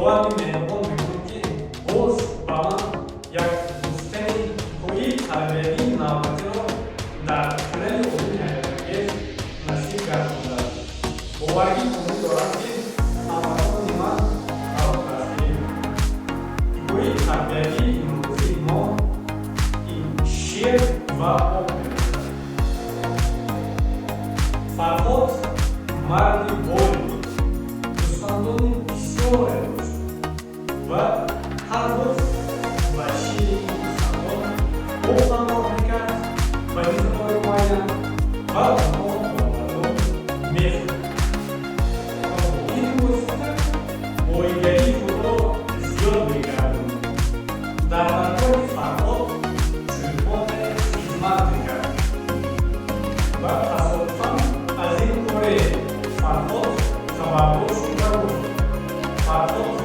Худованди меҳрубон мекунад, ки боз ба ман як гуфтани ҳикояи тарбиявии навбатиро дар канали Олими ҳайратангез насиб гардондааст. Боварӣ комил дорам, ки ҳамватанони ман маро дастгирӣ мекунанд. Ҳикояи тарбиявии имрӯзии мо ин шер ва об мебошад. Фарҳод марди бой буд, гӯсфандони бисёре дошт ва ҳар рӯз ба шири ин гӯсфандон об ҳамроҳ мекард ба миқдори муайян ва онҳо ба мардум мефурӯхт ва бо ин восита боигарии худро зиёд мегардонд. Дар даргоҳи Фарҳод чӯпоне хизмат мекард ва тасодуфан аз ин кори Фарҳод хабардор шуд ва гуфт: «Фарҳод,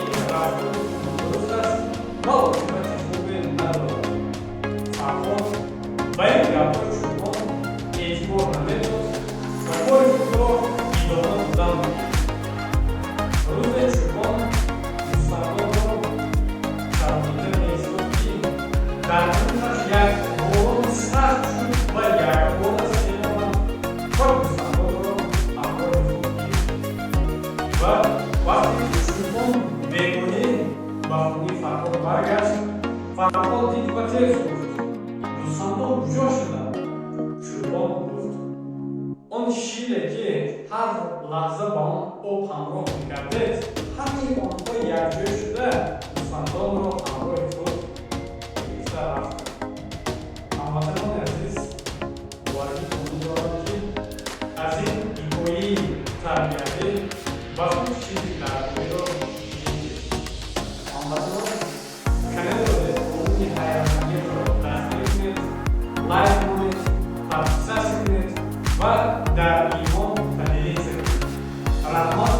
ин рафтори нодуруст аст ва оқибати хубе надорад». Фарҳод ба ин гапҳои чӯпон эътибор намедод ва кори худро идома додан мекард. Рӯзе чӯпон гӯсфандонро чаронида меистод, ки дар канораш як борони сахт шуд ва якбора сел омад ва гӯсфандонро ҳамроҳи худ гирифт. Ва вақте ки чӯпон бегоҳӣ ба хонаи Фарҳод баргашт, Фарҳод дид ва тез гуфт: «Гӯсфандон куҷо шуданд?» Чӯпон гуфт: «Он шиле, ки ҳар лаҳза ба он об ҳамроҳ мекардед, ҳамаи онҳо якҷоя шуда гӯсфандонро ҳамроҳи худ гирифта рафтанд». Ҳамватанони азиз, боварӣ комил дорам, ки аз ин ҳикояи тарбиявӣ ба худ чизи даркориро гирифтед. Ҳамватанон, каналро Олими ҳайратангезро дастгирӣ кунед, лайк монед, подписаться кунед ва дар имон поделиться кунед. Раҳмат.